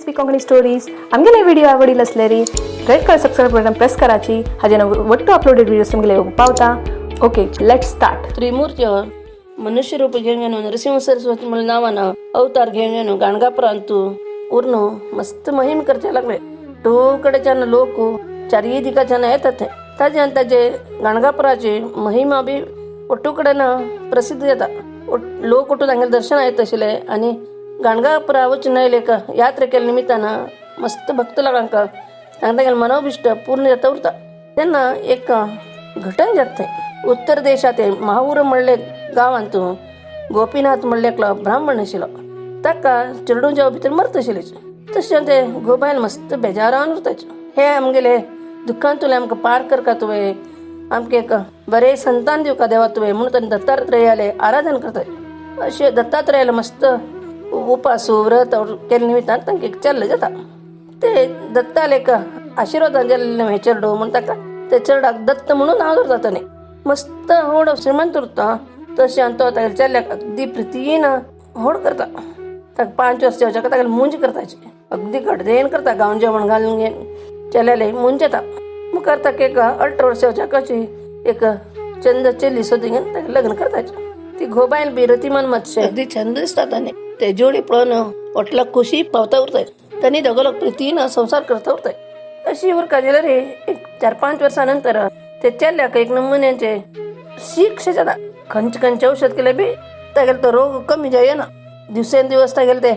Crispy Konkani stories. आमगेले video आवडील असलेरी red colour subscribe button press कराची, हाजेन वट्टू अपलोडेड व्हिडिओज तुमगेले येवंक पावता. Okay, let's start. त्रिमूर्ती मनुष्य रूप घेऊन नरसिंह सरस्वती म्हणून नावानं अवतार घेऊन गाणगापुरांतू उरण मस्त महिम करचे लागले. टोकडेच्यान लोक चारही दिकाच्यान येतात. ताजे ताजे गाणगापुराची महिमा बी ಒಟ್ಟುಕಡೆನ प्रसिद्ध जाता. लोक ಒಟ್ಟು तांगेले दर्शन येत आशिल्ले आनी गाणगापुरा वचून आयले यात्रा केल्या निमित्तान मस्त भक्त लोकांक तांकां तांगेलें मनोभिश्ट पूर्ण जाता उरता. तेन्ना एक घटन जाता. उत्तर देशांत माहूर म्हणले गांवांत गोपीनाथ म्हणले एकलो ब्राह्मण आशिल्लो. ताका चेडूं जेवा भितर मरत आशिल्लें. तशें ते गोबायल मस्त बेजारान उरताचे. हे आमगेले दुख्खांतुले आमकां पार करका तुवें, आमकां एक बरें संतान दिवका देवा तुवें म्हणून ताणें दत्तात्रयाले आराधन करताय. अशें दत्तात्रयाले मस्त उपास व्रत केले निमित्तान तांकां एक चल्ल जाता. ते दत्ताले एक आशिर्वादान जाल्लें हें चेडूं म्हूण ताका ते चेरडाक दत्त म्हणून नांव दवरता. ताणें मस्त व्हड श्रीमंत उरता. तशें तो तागेल्या चल्याक अगदी प्रितीन व्हड करता. ताका 5 वर्स जेवच्या तागेली मुंज करताची, अगदी गडदेन करता. गांव जेवण घालून घेवन चल्याले मुंज येता. मुखार ताका एक 18 वर्स जेवच्याकाची एक चंद चली सोदून घेवन ताका लग्न करताचे. ती घोबायल बी रतिमान मातशें अगदी छंद दिसता. ताणें ते जोडी पळोवन होटलाक खोशी पावता उरताय. तांणी दोगो लोक प्रितीन संवसार करता उरताय. अशी उरका जाल्यार एक 4-5 वर्सां नंतर ते चल्याक एक नमुन्याचे शीक जाता. खंयचे खंयचे औषध केले बी तागेलो तो रोग कमी जायना. दिवसेंदिवस तागेले ते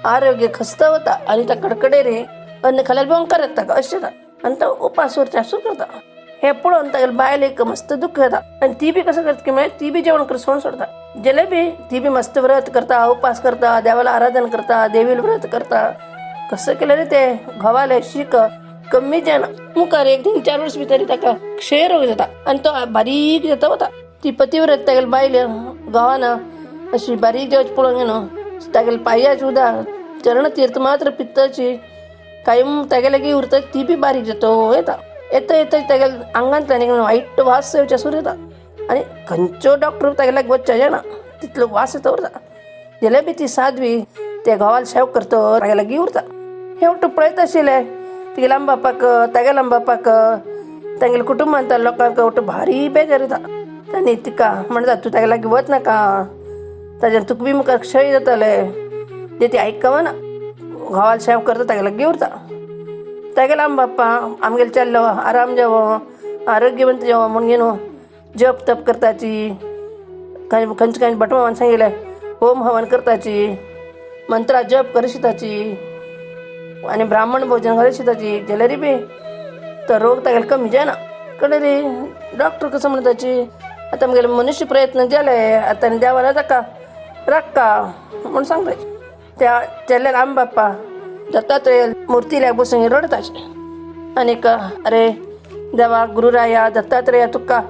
आरोग्य खस्त वता आनी त्या कडकडे रे अन्न खाल्यार बोंकार येता ताका अशें जाता. आनी तो उपास उरता सुरू करता. हे पळोवन तागेले बायलेक मस्त दुख्ख येता आनी ती बी कसं करता की मागीर ती बी जेवण कर सोडून सोडता. जेले बी ती बी मस्त व्रत करता, उपास करता, देवाला आराधन करता, देवीला व्रत करता. कसं केलं रे ते घोवाले शीक कमी जायना. मुखार एक 3-4 वर्स भितर ताका क्षयरोग जाता आनी तो बारीक जाता वता. ती पतिव्रत तागेले बायल गांवान अशी बारीक जेवची पळोवन न्हू तागेले पांयाचे उदक चरणतीर्थ मात्र पित्ताची कायम तागेले लागीं उरता. ती बी बारीक जाता येता येता येता तागेले आंगांतल्यान एक वायट वास येवचे सुरू येता आनी खंयचो डॉक्टर तागेले लागीं वचचें जायना, तितलो वास येता उरता. जाल्यार बी ती साध्वी ते घोवाल शेव करता तागेले लागीं उरता. हें वट्ट पळयत आशिल्लें तिगेल्या आमबापाक, तागेल्या आमबापाक, तांगेल्या कुटुंबांतल्या लोकांक वट्ट भारी बेजार येता. तांणी तिका म्हणटा तूं तागेल्या लागीं वच नाका, ताज्यान तुका बी मुखार क्षय जातलें. ते ती आयकना, घोवाल शेव करता तागेल्या लागीं उरता. तागेलो आमबाप्पा आमगेलो चेडो आराम जावो, आरोग्यवंत जावो म्हूण घेवन जप तप करताची, खंयचे खंयचे भटमामान सांगिल्लें होम हवन करताची, मंत्रा जप करशिताची आनी ब्राह्मण भोजन घालशिताची. जाल्यार बी तो रोग तागेलो कमी जायना. कडे रे डॉक्टर कसं म्हणटाची आतां आमगेले मनुष्य प्रयत्न जाले आतां देवाला ताका राखका म्हूण सांगताची. त्या चेडल्यान आमबाप्पा दत्तात्रय मुर्तीला बसून रडताचे आनीक अरे देवा गुरुराया दत्तात्रया तुका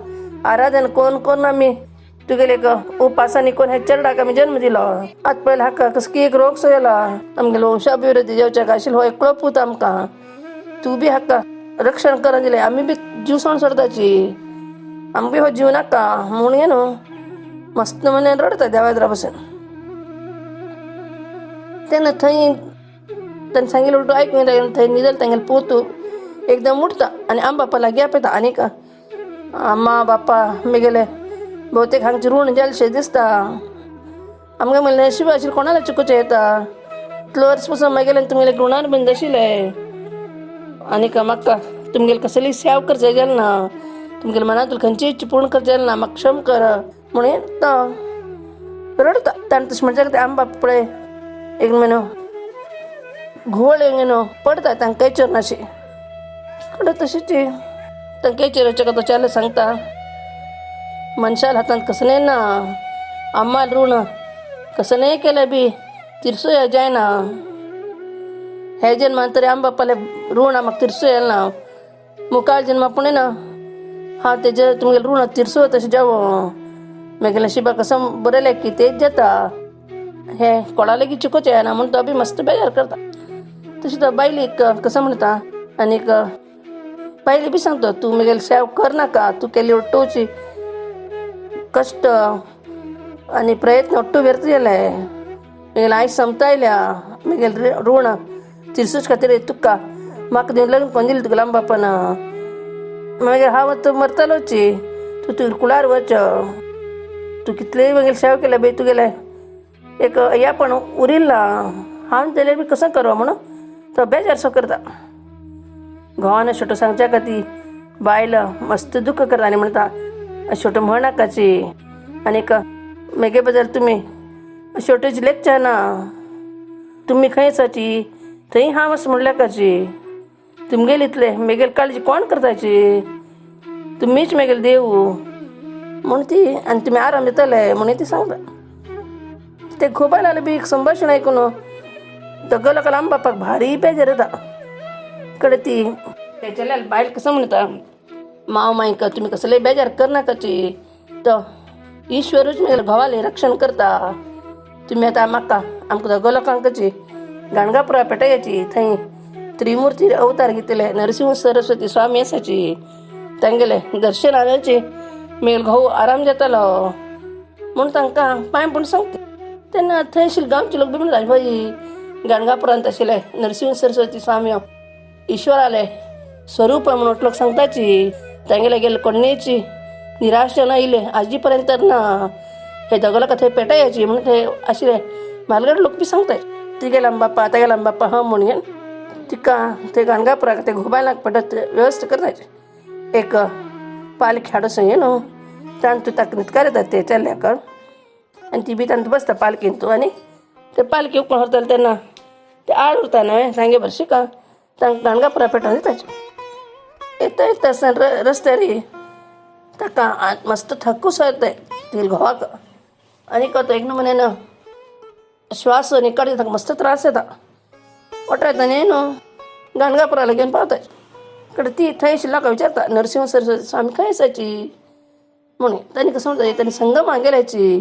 आराधन कोण कोण आमी तुगेले उपासांनी कोण ह्या चेरडाक आमी जन्म दिलो. आतां पळयला हाका कसो की एक रोग सो येला, आमगेलो वंशाभिवृद्धी जावच्याक आशिल्लो हो एकलो पूत आमकां, तूं बी हाका रक्षण करून दिलें, आमी बी जीव सोडून सोडताची, आमकां बी हो जीव नाका म्हूण गे न्हू मस्त मनान रडता देवाद्रा बसून. तेन्ना थंय ताणें सांगिल्लें उलटो आयकून थंय न्हिदल तांगेलो पूत एकदम उठता आनी आमबापा लागीं आपयता आनीक आम्मा बाप्पा मेगेले बहुतेक हांगचें ऋण जालेशें दिसता, आमकां म्हणलें नशीब आशिल्लें कोणाला चुकोचें येता, इतलो वर्स पसून मागेलें तुमगेलें ऋणान बंद आशिल्लें आनीक म्हाका तुमगेली कसली सेवा करचें जालें ना, तुमगेले मनांतली खंयची इच्छा पूर्ण करचें जालें ना, म्हाका क्षम कर म्हणून तो रडता. ताणें तशें म्हणचे ते आमबाप पळय एक म्हयनो घुंवळ येवन न्हू पडता तांकां चरणाशी कडे तशीच तांकां चेराच्या तो चेडो सांगता मनशाल हातांत कसलें ना, आम्माल ऋण कसलेंय केलें बी तिरसो जायना, हे जन्मान तरी आमबापाले ऋण म्हाका तिरसो येयलें ना, मुखार जन्मा पूण ना हांव तेजे तुमगेलें ऋण तिरसो तशें जावो, मागीर नशिबा कसं बरयलें की तेच जाता, हे कोणा लेगीत चुकोचें येना म्हूण तो बी मस्त बेजार करता. तशें तो बायलेक कसं म्हणटा आनीक बायले बी सांगता तूं मागीर सेव कर नाका, तूं केल्ली वट्टूची कश्ट आनी प्रयत्न वट्टू व्यर्थ जाले, मागीर आयज समता आयल्या, मागीर ऋण तिरसूच खातीर तुका म्हाका दिवन लग्न कोण दिलें तुगेल्या बापान. मागीर हांव आतां मरतलोची, तूं तुगे कुळार वच, तूं कितलेय मागीर सेवा केल्या बी तुगेलें एक या पण उरिल्ला हांव जाल्यार बी कसो करो म्हणून तो बेजारसो करता. घोवान छोटो सांगच्या खातीर बायल मस्त दुःख करता आनी म्हणटा छोटो म्हणाकाची आनीक मेगे बद्दल तुमी छोटेची लेखच्या ना, तुमी खंय आसाची थंय हांव आसा म्हणल्या काची, तुमगेल इतले मेगेल काळजी कोण करताची, तुमीच मेगेल देव म्हूण ती आनी तुमी आराम दितले म्हणून ती सांगता. ते घोबायलाले बी एक संभाशण आयकून दगो लोकांक आम बापाक भारी बेजार येता. कडे ती तेच्या बायल कसं म्हणटा माव मायक तुमी कसले बेजार करनाकाची, तो ईश्वरूच मेगेले घोवाले रक्षण करता, तुमी आतां म्हाका आमकां दोगो लोकांकची गाणगापुरा पेटयाची थंय त्रिमूर्ती अवतार घेतले नरसिंह सरस्वती स्वामी आसाची तांगेले दर्शन आनाची मेगेलो घोव आराम जातालो म्हूण तांकां पांय पूण सांगता. तेन्ना थंय आशिल्ले गांवचे लोक बी म्हणटा भाई गाणगापुरांत आशिल्ले नरसिंह सरस्वती स्वामी ईश्वराले स्वरूप म्हणून लोक सांगताची, तांगेले गेले कोण्णेची निराश जावन आयले आजी पर्यंत ना हे दोगो लोकां थंय पेटायाची म्हणून थंय आशिल्ले म्हालगड लोक बी सांगताय. तिगेला बाप्पा तेगेला बाप्पा ह म्हणून तिका ते गाणगापुराक ते घोबायलाक पडत व्यवस्था करताय. एक पालखी हाडून सांगे न्हू तांतू ताका न्हिदकार येता ते चल्याक आनी ती बी तांतू बसता पालकीन तूं आनी ते पालखी उकण व्हरताले तेन्ना ते आड उरता न्हय सांगे भरशी का तांकां गाणगापुरा पेटोवन दिताचे. येता येता आसतना रस्त्यार ताका मस्त थकूस येता तिगेल्या घोवाक आनी तो एक नमुन्यान श्वास निकाड ताका मस्त त्रास येता. वटा येता न्ही न्हू गाणगापुराला घेवन पावता. कडे ती थंय आशिल्ल्या लोकांक विचारता नरसिंह सरस्वती स्वामी खंय आसाची म्हणून तांणी कसं म्हणटा तांणी संगमा गेल्याची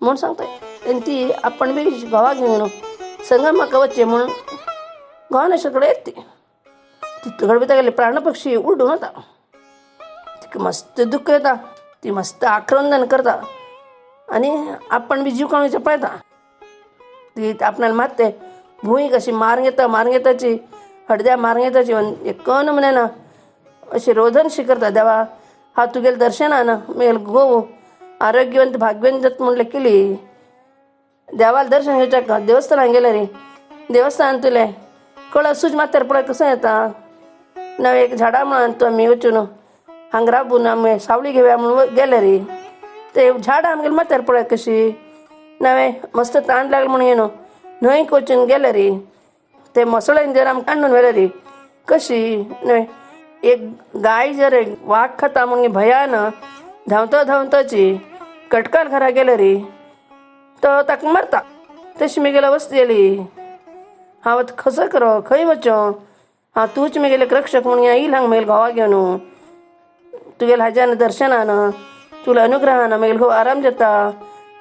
म्हणून सांगता. आनी ती आपण बी घोवाक घेवन न्हू संगमाक वचचें म्हणून घोवान अशे कडेन येता ती तितले कडेन तागेले प्राणपक्षी उडून वता. तिका मस्त दुःख येता, ती मस्त आक्रंदन करता आनी आपण बी जीव काडून पळयता. ती आपणाला मारते भूंय कशी मारून घेता मारून घेताची हडद्या मारून घेताची एक नमुन्यान अशी रोदनशी करता देवा हा तुगेले दर्शनान मेगेलो घोव आरोग्यवंत भाग्यवंत जाता म्हणलें केली. देवाला दर्शन घेवच्याक देवस्थानान गेले रे देवस्थान तुले कळसूच माथ्यार पळय कसं येता नवे एक झाडां म्हणून तूं आमी वचून हांगा राबून आमी सावळी घेवया म्हणून गेले रे ते झाडां आमगेले माथ्यार पळय कशी नवे मस्त ताण लागले म्हणून न्हू न्हंयक वचून गेले रे ते मसळेन जर आमकां काडून व्हेले रे कशी न्हय एक गाय जर वाग खाता म्हणून भयान धांवता धांवताची कटकार घरा गेले रे तो ताका मारता. तशी मेगेली अवस्था जाली हांव आतां कसो करो खंय वचो हांव तूंच मेगेले रक्षक म्हणून येयल हांगा मेगेल्या घोवाक घेवन तुगेल्या हाज्यान दर्शनान तुला अनुग्रहान मेगेलो घोव आराम जाता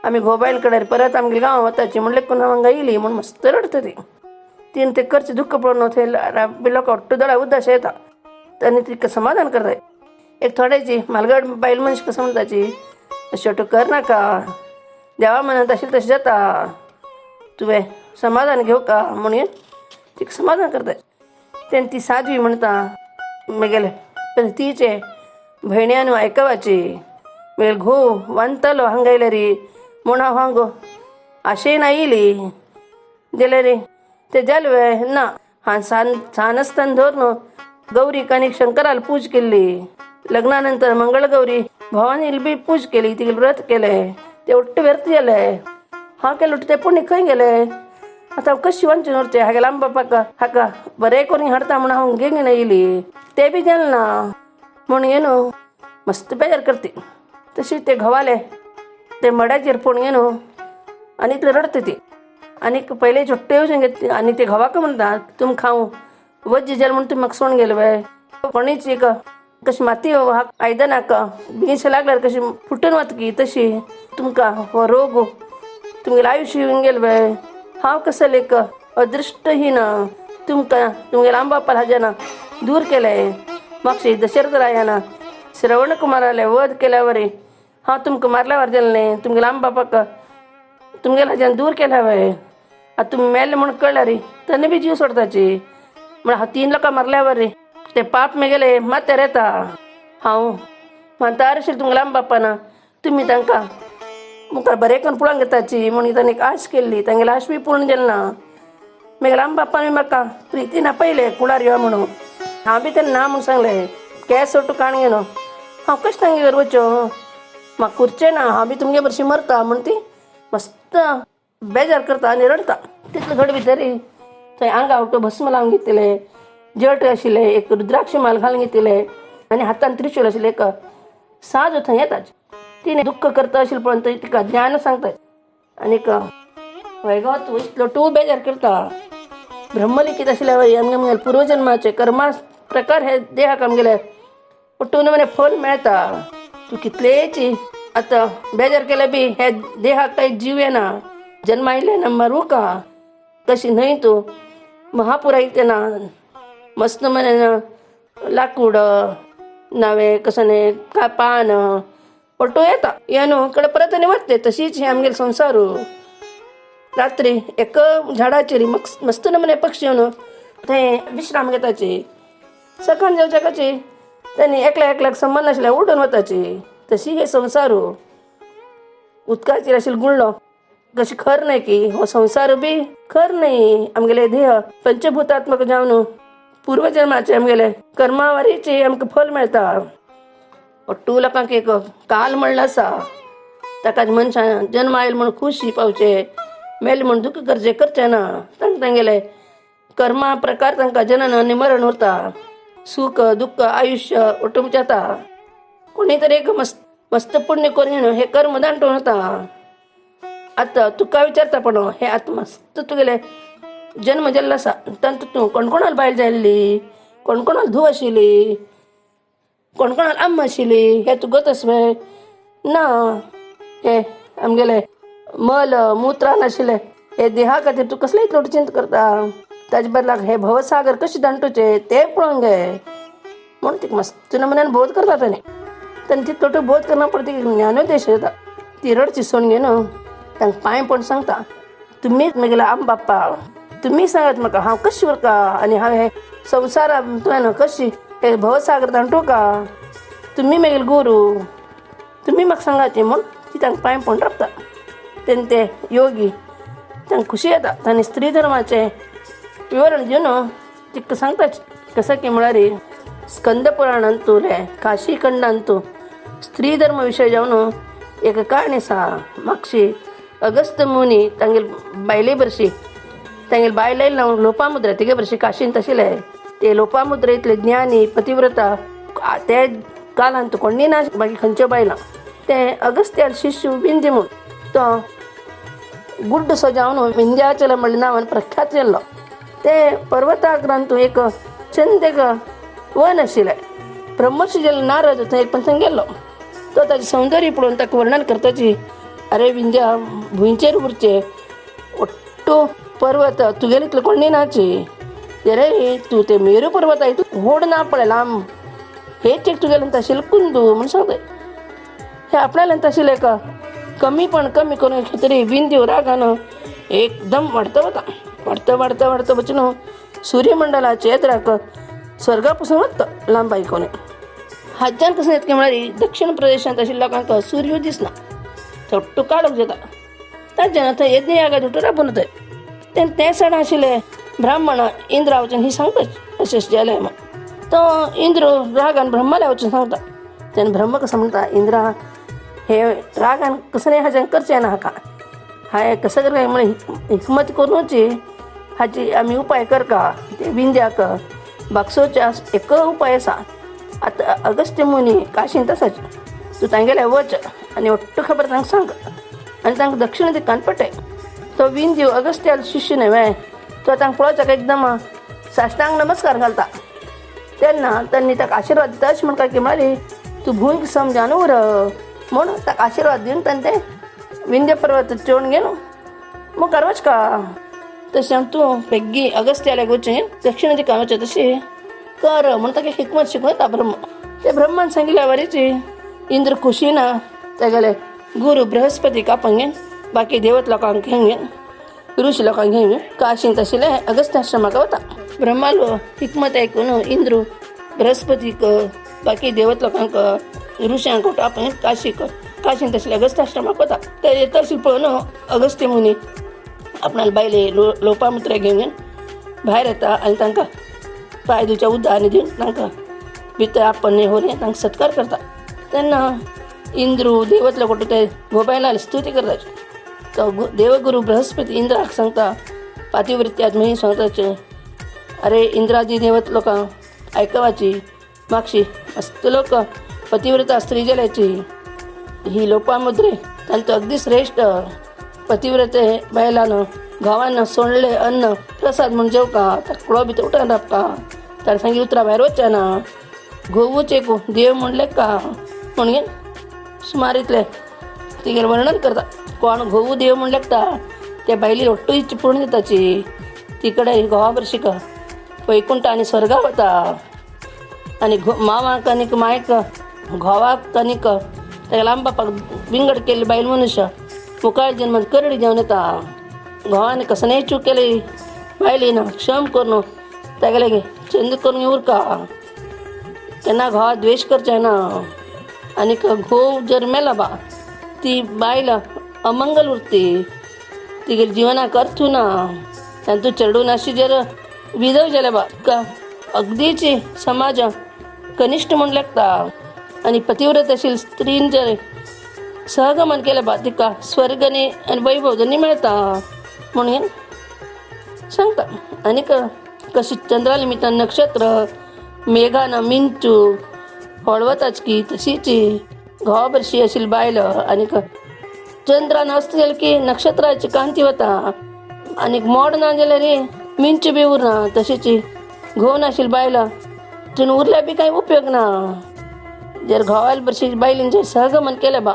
आमी घोव बायल कडेन परत आमगेल्या गांवां वताची म्हणलें कोण हांव हांगा येयली म्हूण मस्त रडटा ती. तीन ते करचें दुख्ख पळोवन थंय लोकां ഒट्टू दोळ्या उदास येता आनी तिका समाधान करता. एक थोड्याची म्हालगड बायल मनीस कसं म्हणटाची शेवटो कर नाका देवा म्हणत आशिल्लें तशें जाता तुवें समाधान घेवं का म्हणून तिका समाधान करता. तेन्ना ती साध्वी म्हणटा मेगेले तिचे भयण्यान आयकवाची मेगेलो घोव वांदतलो हांगा येयले रे म्हूण हांव हांगो आशेन आयली जाल्यार रे ते जालें वे ना हांव सान सान आसतना धरून गौरीक आनी शंकराला पूज केल्ली लग्नानंतर मंगळगौरी भवानीला बी पूज केली तिगेलें व्रत केलें ते ഒट्टू व्यर्थ जालें हांव केलें ते पुण्य खंय गेलें आतां हांव कशी वचून उरचें हागेल्या आम बापाक हाका बरें करून हाडटा म्हूण हांव घेवन येयली तें बी जालें ना म्हूण न्हू मस्त बेजार करती. तशी ते घोवाले ते मड्याचेर पळोवन न्हू आनी इतलें रडटा ती आनीक पयले झोट्टे येवजण घेतली आनी ते घोवाक म्हणटा तुमकां हांव वज्ज जालें म्हूण तुमी म्हाका सोडून गेले वे कोणीच एक कशी माती आयदनाक बिंगशें लागल्यार कशी फुटून वता तशी तुमकां हो रोग तुमगेलें आयुश्य येवन गेलें वे हांव कसलें एक अदृश्टहीन तुमकां तुमगेल्या आम बापाला हाज्यान दूर केलें मागशी दशरथ रायान श्रवण कुमाराले वध केल्यावर हांव तुमकां मारल्यावर जालें न्ही तुमगेल्या आम बापाक तुमगेल्या हाज्यान दूर केल्या वे आतां तुमी मेले म्हूण कळ्ळ्यार तेन्ना बी जीव सोडताची. म्हण हांव 3 लोकां मारल्यावर रे ते पाप मेगेले माथ्यार येता. हांव म्हातार आशिल्लें तुमगेल्या आम बाप्पान तुमी तांकां मुखार बरें करून पळोवंक घेताची म्हूण तांणी एक आश केल्ली, तांगेली आश बी पूर्ण जाली ना. मेगेल्या आम बाप्पान बी म्हाका प्रितीन आपयलें कुळार यो म्हणून, हांव बी तेन्ना ना म्हूण सांगलें. केंस सोडटू काण घेवन हांव कशें तांगेर वचो, म्हाका उरचें ना, हांव बी तुमगे भरशी मरता म्हूण ती मस्त बेजार करता आनी रडटा. तितले घड भितर थंय आंगा आवटो भस्म लावन घेतिल्लें, जट आशिल्लें, एक रुद्राक्ष माल घालून घेतिल्लें आनी हातान त्रिशूल आशिल्लें. एक साजो थंय येताच तिणें दुख्ख करता आशिल्लें पळोवन थंय तिका ज्ञान सांगता आनीक हय गो तूं इतलो तूं बेजार करता, ब्रह्मलिखीत आशिल्ल्या वरी आमगे मुगेले पुर्वजन्माचे कर्मा प्रकार हे देहाक आमगेले उठून मरे फल मेळटा. तूं कितलेची आतां बेजार केले बी हे देहाक कांय जीव येना, जन्म आयले ना मरू का तशी न्हय तूं महापुरायत येना मस्त मरे लाकूड नवें कसं काय पान पटू येता येनो कडे परत आनी वतले. तशीच हे आमगेले संवसारू. रात्री एक झाडाचेर मस्त नमुने पक्षी येवन थंय विश्राम घेताची, सकाळ जेवच्या काची त्यांनी एकल्या एकल्याक संबंद नाशिल्ले उडून वताची. तशी हे संवसारू. उदकाचेर आशिल्लो गुळ्ळो कशी खर न्हय की हो संवसार बी खर न्हय. आमगेले देह पंचभूतात्मक जावन पूर्वजन्माचे आमगेले कर्मावारीचे आमकां फल मेळटा. ಒಟ್ಟು लोकांक एक काल म्हणलं आसा, ताका मनशान जन्म आयल म्हूण खुशी पावचे, मेल म्हूण दुख्ख करचें करचें ना. तांकां तांगेले कर्मा प्रकार तांकां जनन आनी मरण उरता, सुख दुख्ख आयुश्य उटूंक जाता. कोणी तरी एक मस्त मस्त पुण्य करून हे कर्म दांटून वता. आतां तुका विचारता पण हे आतां मस्त तुगेले जन्म जाल्लो आसा, तांतूत तूं कोण कोणाल बायल जाल्ली, कोण कोणाल धूव आशिल्ली, कोण कोणाल आम्मा आशिल्ली, हे तूं गत आसवे ना. हे आमगेले मल मुत्रा नाशिल्ले हे देहा खातीर तूं कसले इतलो चिंत करता? ताजे बदलाक हे भवसागर कशें दांटूचे ते पळोवंक गे म्हूण तिका मस्त नमुन्यान बोध करता. ताणें ताणें तितलो बोध करना पडटा, तिका ज्ञानोदेश येता. ती रडची सोण घेवन तांकां पांय पडून सांगता, तुमीच म्हगेले आम बाप्पा, तुमी सांगात म्हाका हांव कशी उरका आनी हांव हे संवसारा तुवें कशी हे भवसागर दांटू का, तुमी म्हगेले गुरू, तुमी म्हाका सांगात म्हूण ती तांकां पांय पडून रावता. तेन्ना ते योगी तांकां खुशी येता. तांणी स्त्री धर्माचें विवरण दिवन तिका सांगता कसं की म्हळ्यार स्कंद पुराणांतू रे काशीखंडांतू स्त्री धर्म विशय जावन एक काणी आसा. मागशी अगस्त मुनी तांगेले बायले भरशी तांगेले बायले नांव लोपामुद्रा, तिगे भरशी काशींत आशिल्ले. ते लोपामुद्रा इतले ज्ञानी पतिव्रता ते कालांत कोणी ना बाकी खंयच्यो बायलां. ते अगस्त्याल शिष्य विंध्य म्हूण तो गुड्डसो जावन विंध्याचल म्हणले नांवान प्रख्यात जाल्लो. ते पर्वताग्रांतू एक चंद एक वन आशिल्लें. ब्रह्मर्षी जाल्लो नारद थंय एक पण थंय गेल्लो. तो ताचें सौंदर्य पळोवन ताका वर्णन करताची, अरे विंध्या भुंयचेर उरचें ಒಟ್ಟು पर्वत तुगेले इतले कोण नाची, जाल्यार तूं ते मेरू पर्वत इतलें व्हड ना पळय लांब, हेच एक तुगेलें आशिल्लें कुंदू म्हूण सांगता. हे आपणाल्यान आशिल्लें का कमी पण कमी करून तरी विंध्य रागान एकदम वाडता वता, वाडता वाडता वाडता वचून सूर्यमंडलाचे येद्राक स्वर्गा पासून वता लांबाय करून. हाच्यान कसं येता म्हळ्यार दक्षिण प्रदेशांत आशिल्ल्या लोकांक सूर्य दिसना, थोड्टो काळोख जाता. ताज्यान थंय यज्ञयागा जुटो राबून थंय तेन्ना ते सण आशिल्ले ब्राह्मण इंद्रा वचून ही सांगता अशें अशें जालें म्हूण. तो इंद्र रागान ब्रह्माल्या वचून सांगता. तेन्ना ब्रह्म कसं म्हणटा, इंद्रा हे रागान कसं न्ही हाज्यान करचें ना, हाका हांवें कसं करता म्हळ्यार हिकमत करूची हाची आमी उपाय करका. ते विंध्याक बागसोचे एक उपाय आसा. आतां अगस्त्य मुनी काशींत आसाच, तूं तांगेले वच आनी ಒಟ್ಟು खबर तांकां सांग आनी तांकां दक्षिण दिकान पटय. तो विंध्य अगस्त्याल शिष्य न्हय तो तांकां पळोवच्याक एकदम साष्टांग नमस्कार घालता. तेन्ना तांणी ताका आशिर्वाद दिता अशें म्हणटा की म्हळ्यार तूं भूंयक समजान उर म्हूण ताका आशिर्वाद दिवन ताणें तें विंध्य पर्वत चोवन घेवन मुखार वचका. तशें तूं बेगी अगस्त्याल्याक वचून दक्षिण दिकान वचता तशें कर म्हूण ताका हिकमत शिकयता ब्रह्म. ते ब्रह्मान सांगिल्ल्या वरीची इंद्र खुशी ना तागेले गुरू बृहस्पती कापून घेवन बाकी देवत लोकांक घेवन घेवन ऋषी लोकांक घेवन काशींत आशिल्ले अगस्त्याश्रमाक वता. ब्रह्मालो हिकमत आयकून इंद्र बृहस्पतीक बाकी देवत लोकांक ऋषांक आपण काशीक काशींत आशिल्ले अगस्त्याश्रमाक वता. ते येता पळोवन अगस्त्य मुनी आपणाले बायले लोपामुद्रा घेवन भायर येता आनी तांकां पांय धुवच्या उदक आनी दिवन तांकां भितर आपण होरे तांकां सत्कार करता. तेन्ना इंद्रू देवत लोक ते गोबायला स्तुती करतात. तो देवगुरु बृहस्पती इंद्राक सांगता पातिवृत्यात म्हणून सांगताचे, अरे इंद्राजी देवत लोकां आयकवाची मागशी मस्त लोक पतिव्रता स्त्री जाल्याची ही लोपामुद्रे तांचो अगदी श्रेष्ठ पतिव्रते बायलान घोवान सोडले अन्न प्रसाद म्हूण जेवका ताकडो भितर उठान राबका ताणें सांगी उतरां भायर वचना ना घोवूच एक देव म्हणले का म्हणून सुमार इतले तिगेर वर्णन करता. कोण घोवू देव म्हण लेखता त्या बायली ಒಟ್ಟು इच्छ पूर्ण दिताची तिकडे घोवा बरशी वैकुंठ आनी स्वर्गा वता आनी मावाक आनीक मायक घोवाक आनीक तागेल्या लांब बापाक विंगड केल्ली बायल मनुष्य मुखार जन्मात करडी जावन येता. घोवान कसलेय चूक केली बायलेन क्षम करून तागेले चंद करून उरका तेन्ना घोवा द्वेश करचे ना. आनीक घोव जर मेला बा ती बायल अमंगल उरती तिगेले जिवनाक अर्थ ना. तातूंत चेडून अशी जर विधव जाल्या बा तिका अगदीच समाज कनिष्ठ म्हूण लेखता. आनी पतिव्रत आशिल्ली स्त्रीन जर सहगमन केलें बा तिका स्वर्ग आनी वैभव दोनी मेळटा म्हणून सांगता. आनीक कशी चंद्रा निमित्तान नक्षत्र मेघान मिंचू होळवताच की तशीच घोवा बरशी आशिल्ली बायल आनीक चंद्रान अस्त जालें की नक्षत्राची कांती वता आनीक मोड ना जाल्यार रे मिंचू बी उरना. तशीच घोव नाशिल्ली बायल तिणें उरल्यार बी कांय उपयोग ना. जर घोवाल बरशी बायलेन जर सहगमन केलें बा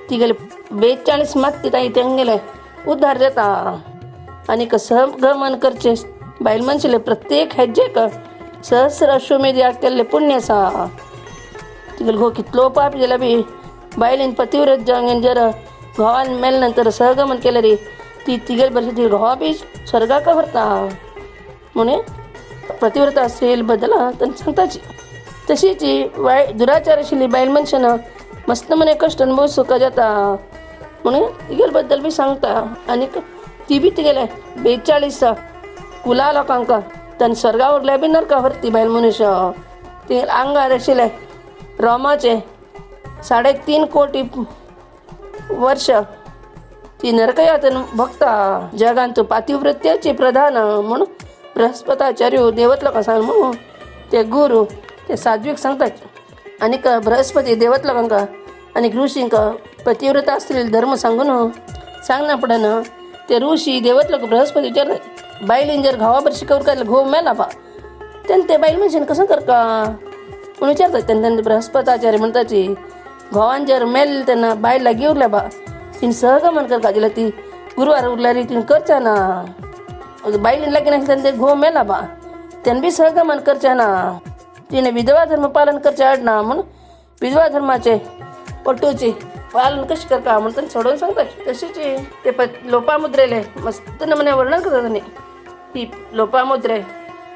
तिगेले 42 मागती ताई तेंगेले उद्धार जाता. आनीक सहगमन करचे बायल मनशेले प्रत्येक हेज्जेक सहस्र अश्वमेध याग केल्ले पुण्य आसा. तिगेलो घोव कितलो पाप जाल्यार बी बायलेन पतिव्रत जावन जर घोवान मेले नंतर सहगमन केलें रे ती तिगेले बरशी ती घोवा बी स्वर्गाक व्हरता म्हणून पतिव्रता स्त्री बद्दल तांकां सांगताची. तशीच वाय दुराचार आशिल्ली बायल मनशान मस्त मने कश्ट अनुभव जाता म्हणून तिगेले बद्दल बी सांगता. आनीक ती बी तिगेले 42 कुला लोकांक तांणी स्वर्गा उरल्या बी नरका व्हरती बायल मनुष्य. ती आंगार आशिल्ले रोमाचे 3.5 कोटी वर्ष ती नरकयातन भोगता. जगांत पातिव्रत्याचे प्रधान म्हणून बृहस्पताचार्य देवत लोकां सांग म्हणून ते गुरु ते साध्वीक सांगतात. आनीक बृहस्पती देवत लोकांक आनी ऋषींक पतिव्रता आसलेले धर्म सांगून सांगना पडना ते ऋषी देवत लोक बृहस्पती विचारतात बायलेन जर घोवा बरशी कवर काडले घोव मेला बा तेन्ना ते बायल मनशान कसं करका म्हणून विचारतात. तेन्ना तेन्ना बृहस्पताचार्य म्हणटाची घोवान जर मेल तेन्ना बायल लागीं उरल्या बा तिणें सहगमन करका जाल्यार ती गुरवार उरल्यार तिणें करच्या ना. बायलेन लागीं नासलें तेन्ना ते घोव मेला बा तेन्ना बी सहगमन करचें ना. तिणें विधवा धर्म पालन करचें आडना म्हणून विधवा धर्माचे पटूची पालन कशें करता म्हणून तांकां सोडोवन सांगता. तशीच ते लोपामुद्रेले मस्त नमुने वर्णन करता तांणी. ही लोपामुद्रे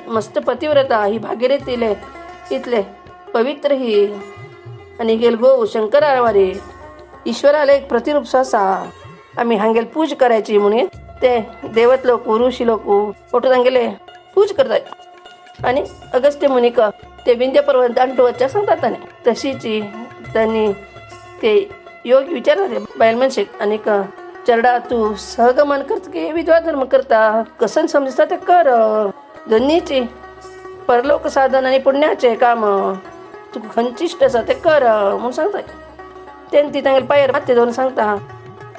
मस्त पतिव्रता ही भागीरथीले इतले पवित्र ही आनी हिगेल घोव शंकरावारी ईश्वराले एक प्रतिरूप आसा आमी हांगेल पूज करायची म्हणून ते देवत लोक ऋषी लोक ओटू तांगेले पूज करतात. आनी अगस्त्य मुनीक ते विंध्य पर्वत दांडू वचच्या सांगतात ताणें. तशीच तांणी ते योगी विचारतात बायल मनशेक आनीक चरडा तूं सहगमन करता की विधवा धर्म करता कसन समजता ते कर दोन्हीची परलोक साधन आनी पुण्याचे काम तुका खंयची इश्ट आसा ते कर म्हणून सांगता. तेन्ना ती तांगेले पांयार माथें दवरून सांगता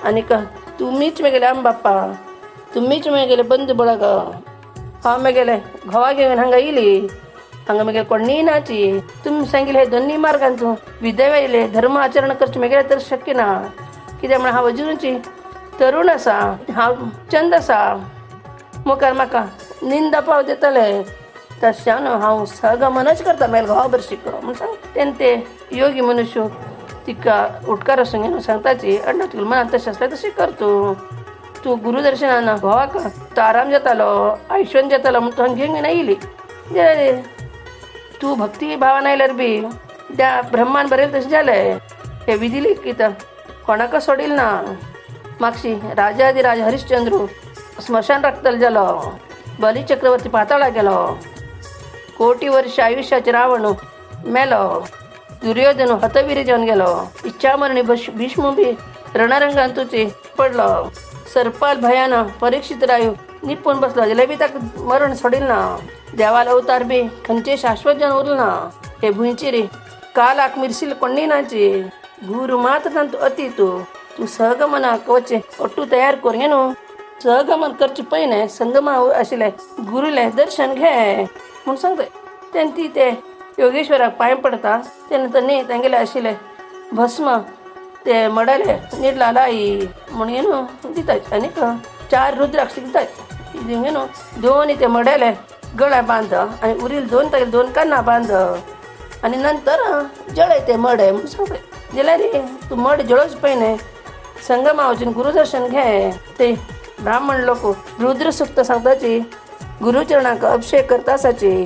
आनीक तुमीच मेगेले आम बाप्पा तुमीच मेगेले बंधू बळग हांव मेगेले घोवा घेवन हांगा येयली हांगा मेगेले कोणीय नाची तुमी सांगिल्ले हे दोन्ही मार्गांचो विधवेले धर्म आचरण करचें मेगेले तर शक्य ना कित्याक म्हळ्यार हांव अजुनची तरूण आसा हांव चंद आसा मुखार म्हाका निंदा पाव दितले तशें हांव सहगमनच करता मेगेले घोवा बरें शिक म्हणून सांग. तेन्ना ते योगी मनुष्य तिका उटकार आसूं घेवन सांगताची अण्णा तुगेलें मनान तशें आसल्यार तशें कर तूं. तूं गुरुदर्शनान घोवाक तो आराम जातालो, आयुष्यान जातालो म्हूण तूं घेवन येयली. तूं भक्ती भावान आयल्यार बी त्या ब्रह्मान बरयलें तशें जालें. हे विधी लिखीत कोणाक सोडील ना. मागशी राजाधिराज हरिश्चंद्र स्मशान राखतलो जालो, बली चक्रवर्ती पाताळा गेलो, कोटी वर्ष आयुष्याचे रावण मेलो, दुर्योधन हतवीर जावन गेलो, इच्छामरणी भीष्म बी रणरंगान तुची पडलो, सर्पाल भयान परीक्षित रायू निपून बसलो जाल्यार बी ताका मरण सोडील ना. देवाल अवतार बी खंयचे शाश्वत जावन उरल ना. हे भुंयचेर कालाक मिरसील कोण्णी नाची गुरु मात्र तांतू अती तूं तूं सहगमनाक वचें ಒಟ್ಟು तयार करून न्हू सहगमन करचे पयलें संगमा आशिल्लें गुरुलें दर्शन घे म्हूण सांगता. तेन्ना ती ते योगेश्वराक पांय पडता. तेन्ना तांणी तांगेलें आशिल्लें भस्म ते मडाले निडला लाई म्हूण न्हू दितात आनीक 4 रुद्राक्ष दितात. दिवन न्हू दोन ते मड्याले गळ्या बांद आनी उरिल्ले 2 तागेले 2 काना बांद आनी नंतर जळय ते मडे म्हूण सांगता. जाल्यार तूं मड जळोवचे पयलें संगमा वचून गुरुदर्शन घे. ते ब्राह्मण लोक रुद्रसुक्त सांगताची, गुरुचरणाक अभिषेक करता आसाची,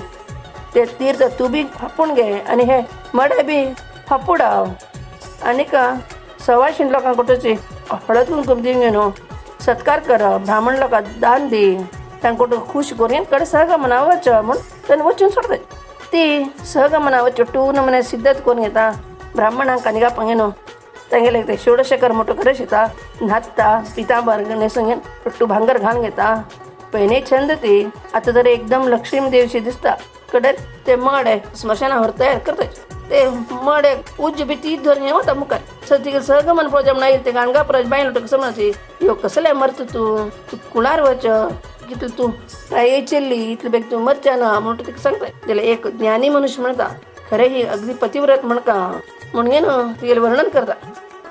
ते तीर्थ तूं बी फापून घे आनी हे मडे बी फापुडाव आनीक सवाशीण लोकांक कोटोची हळद कुंकूम दिवन न्हू सत्कार कर, ब्राह्मण लोकांक दान दी, तांकां खूश करून कडे सहगमना वच म्हूण ताणें वचून सोडता. ती सहगमना वच टून म्हणे सिद्धत करून घेता. ब्राह्मणांक आनी गापांक न्हू तांगेले ते षोडशकर मोठो करश येता, न्हाता, पितांबर न्हेसून घेवन पट्टू भांगर घालून घेता. पयले छंद ती आतां तर एकदम लक्ष्मी देवशी दिसता. कडे ते मडे स्मशानावर तयार करता. ते मडे उज्ज बी तीच धरून वता मुखार. तिका सहगमन पळोवचें म्हण आयिल्लें ते गाणगापुराचे बायल म्हणटा कसो म्हणची ह्यो कसलें मरता तूं, तूं कुळार वच, कितले तूं प्राये चेल्ली इतले बेग तूं मरच्या ना म्हणून तिका सांगता. जाल्यार एक ज्ञानी मनुष्य म्हणटा खरें ही अगदी पतिव्रत म्हणका म्हणून न्हू तिगेलें वर्णन करता.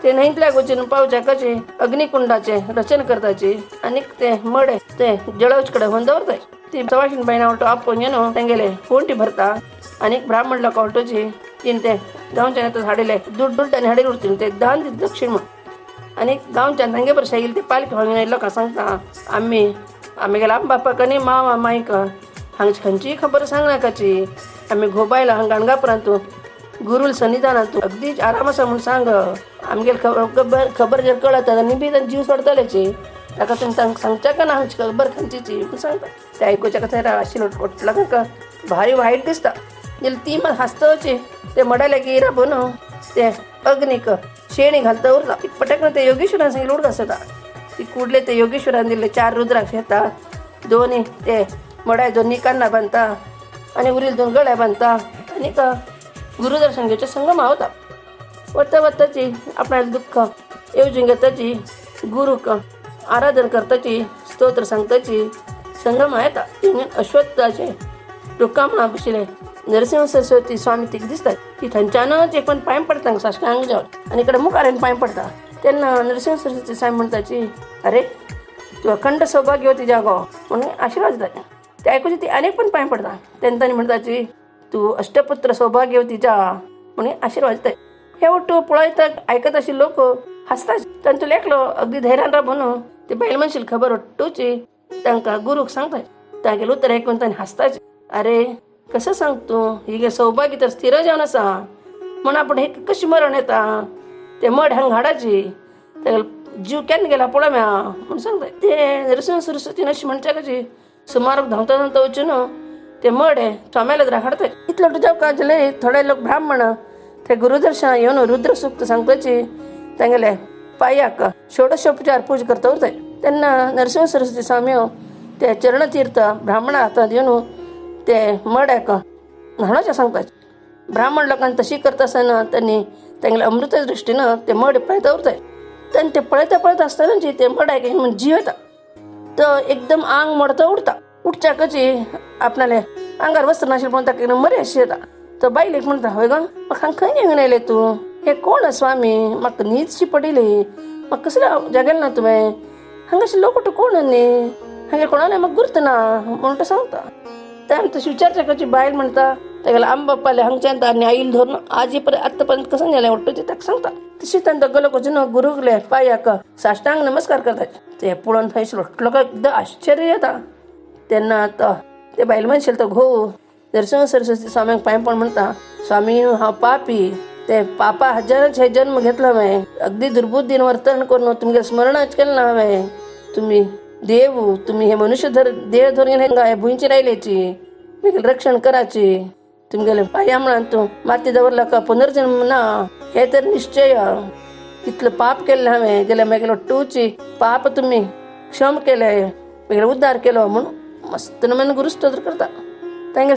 ते न्हंयतल्याक वचून पावच्याकाचे अग्निकुंडाचे रचन करताची आनीक ते मडे ते जळोवचे कडेन व्हरून दवरताय. ती सवाशीण बायणां वळटो आपोवन न्हू तेंगेले होंटी भरता आनीक ब्राह्मण लोकां वळटोची तीन ते गांवच्यान आतां हाडिल्ले दुड्ड आनी हाडील उरतली ते दान दिता दक्षिण म्हूण. आनी गांवच्यान तांगे बरें येयले ते पालखी हांगा लोकांक सांगता आमी आमगेल्या बापाक आनी मावा मायक हांगची खंयचीय खबर सांगनाकाची, आमी घोबायला हांगा गाणगापुरांत गुरुल सन्निधानांत अगदीच आराम आसा म्हूण सांग. आमगेले खबर खबर जर कळत आनी बी तांचे जीव सोडतलेची ताका तुमी तांकां सांगच्याक ना हांगची खबर खंयचीची म्हूण सांगता. ते आयकुच्या कथेर आशिल्लो लोकांक भारी वायट दिसता. जाल्यार ती मात हांसतची ते मडाले की राबून ते अग्नीक शेणी घालता उरता. पटकन ते योगेश्वरान सांगिल्लें उडकास येता. ती कुडले ते योगेश्वरान दिल्ले 4 रुद्राक्ष येता, दोनी ते मडाय दोनी कान्ना बांदता आनी उरिल्ले 2 गळ्या बांदता आनीक गुरुदर्शन घेवचे संगमा वता. वता वताची आपणाले दुःख येवजून घेताची, गुरुक आराधन करताची, स्तोत्र सांगताची संगमा येता. अश्वत्थाचे रुखामुळा बशिल्ले नरसिंह सरस्वती स्वामी तिका दिसतात. ती थंयच्यानच एक पण पांय पडटा साष्टांग जावन आनी इकडे मुखार येवन पांय पडटा. तेन्ना नरसिंह सरस्वती स्वामी म्हणटाची अरे तूं अखंड सौभाग्यवती जागो म्हणून आशिर्वाद दिता. ते आयकुची ती आनीक पण पांय पडटा. तेन्ना तांणी म्हणटाची तूं अष्टपुत्र सौभाग्यवती जा म्हणून आशिर्वाद दिता. हे ಒಟ್ಟು पळयता आयकत आशिल्ले लोक हांसता. तांचो एकलो अगदी धैर्यान राबून ते बायल मनशेली खबर ಒಟ್ಟುची तांकां गुरूक सांगता. तांगेलें उतर आयकून तांणी हांसताच. अरे कसं सांग तूं, हिगे सौभाग्य तर स्थिर जावन आसा म्हण आपण हे कशी मरण येता, ते मड हांगा हाडाची, तागेलो जीव केन्ना गेला पळोवया म्हूण सांगता. ते नरसिंह सरस्वतीन अशी म्हणच्या कशी सुमार धांवता धांवता वचून ते मड स्वाम्याला जरा हाडता. इतलो जावका जाल्यार थोडे लोक ब्राह्मण ते गुरुदर्शन येवन रुद्रसूक्त सांगताची तांगेले पांयाक षोडशोपचार पूजा करता उरताय. तेन्ना नरसिंह सरस्वती स्वामी ते चरणतीर्थ ब्राह्मणा हातांत येवन ते मड्याक न्हाणोवचें सांगता. ब्राह्मण लोकांनी तशी करता आसतना तांणी तांगेले अमृत दृश्टीन ते मड पळयता उरताय. तेन्ना ते पळयता पळयता आसतना ते मड्याक म्हूण जीव येता. तो एकदम आंग मोडता उडता. उठच्याकच आपणाले आंगार वस्त्र नाशिल्लें पळोवन ताका मरे अशें येता. तो बायलेक म्हणटा हय गो म्हाका हांगा खंय घेवन आयले तूं, हे कोण स्वामी, म्हाका न्हीदशी पडिल्ली, म्हाका कसलें जागयलें ना तुवें, हांगाशे लोक कोण न्ही, हांगे कोणाले म्हाका गुर्त ना म्हणून तो सांगता. तेन्ना तशी विचारच्या कशी बायल म्हणटा तेगेले आमबाप्पाले हांगच्यान आनी आईल धरून आजी पर्यंत आतापर्यंत कसं गेलें वाटतो ते ताका सांगता. तशी तांकां गलो कचून गुरुकले पायाक साष्टांग नमस्कार करतात. ते पळोवन थंय लोटलो काय एकदम आश्चर्य येता. तेन्ना तो ते बायल मनशेल तो घोव नरसिंह सरस्वती स्वाम्यांक पांय पण म्हणटा, स्वामी हांव पापी, ते पापा हजारांच हे जन्म घेतला हांवें, अगदी दुर्बुद्धीन वर्तन करून तुमगे स्मरणाच केलें ना हांवें. तुमी देव, तुमी हे मनुष्य धर देह धरून हे भुंयची रायल्याची, मागीर रक्षण कराची, तुमगेले पाया म्हणान तूं माती दवरला का पुनर्जन्म ना हे तर निश्चय. इतलं पाप केल्लें हांवें जाल्यार मागीर टूची पाप तुमी क्षम केले, मागीर उद्धार केलो म्हणून मस्त नमन गुरुस्तोत्र करता. तांगे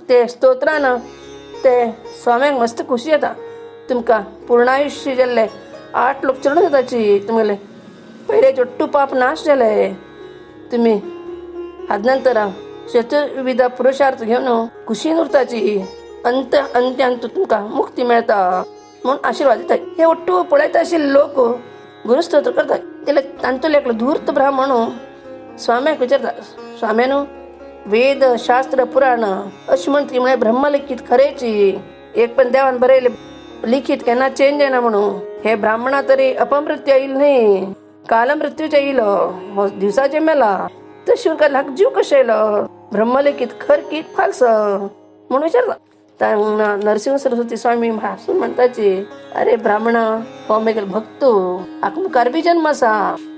ते स्तोत्रान ते स्वाम्यांक मस्त खुशी येता. तुमकां पूर्णायुष्य जाल्ले 8 लोक चडून येताची, तुमगेले पयले चोट्टू पाप नाश जाले. तुमी हाज नंतर चतुर्विध पुरुषार्थ घेवन खुशीन उरताची, अंत अंत्यांत तुमकां मुक्ती मेळता म्हणून आशिर्वाद दितात. हे ಒಟ್ಟು पळयता आशिल्ले लोक गुरुस्तोत्र करतात. जाल्यार तांतूलो एकलो धूर्त ब्राह्मण स्वाम्याक विचारता, स्वाम्यानू वेद शास्त्र पुराण अशें म्हणटी म्हळ्यार ब्रह्मलिखीत खरेची, एक पण देवान बरयले लिखीत केन्ना चेंज जायना म्हणून. हे ब्राह्मणा तरी अपमृत्यू येईल न्ही, कालमृत्यूचे येयलो, हो दिवसाचे मेला, तशें लाख जीव कशें येयलो, ब्रह्मलिखीत खर कित फाल्स म्हणून विचारता. तेन्ना नरसिंह सरस्वती स्वामी हांसून म्हणटाची, अरे ब्राह्मणा, हो मेगेलो भक्त, हाका मुखार बी जन्म आसा,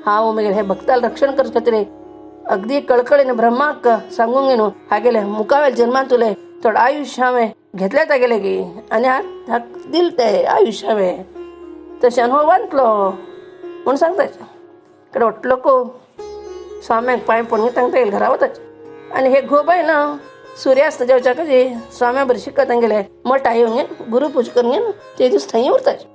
हांव मेगेले हे भक्ताल रक्षण करचे खातीर अगदी कळकळीन ब्रह्माक सांगूंक न्हू हागेले मुखावेल जन्मान तुले थोडं आयुष्य हांवें घेतलें तागेले की आनी हाक दिल ते आयुष्य हांवें, तशें हो बांदतलो म्हूण सांगता. कडे वटलो को स्वाम्याक पांय पडून तांकां तागेले घरा वताचे. आनी हे घोव ना सूर्यास्त जेवच्या कशी स्वाम्या बरें शिकता तांगेले मठा येवन गुरुपूज करून ते दीस थंय उरताचे.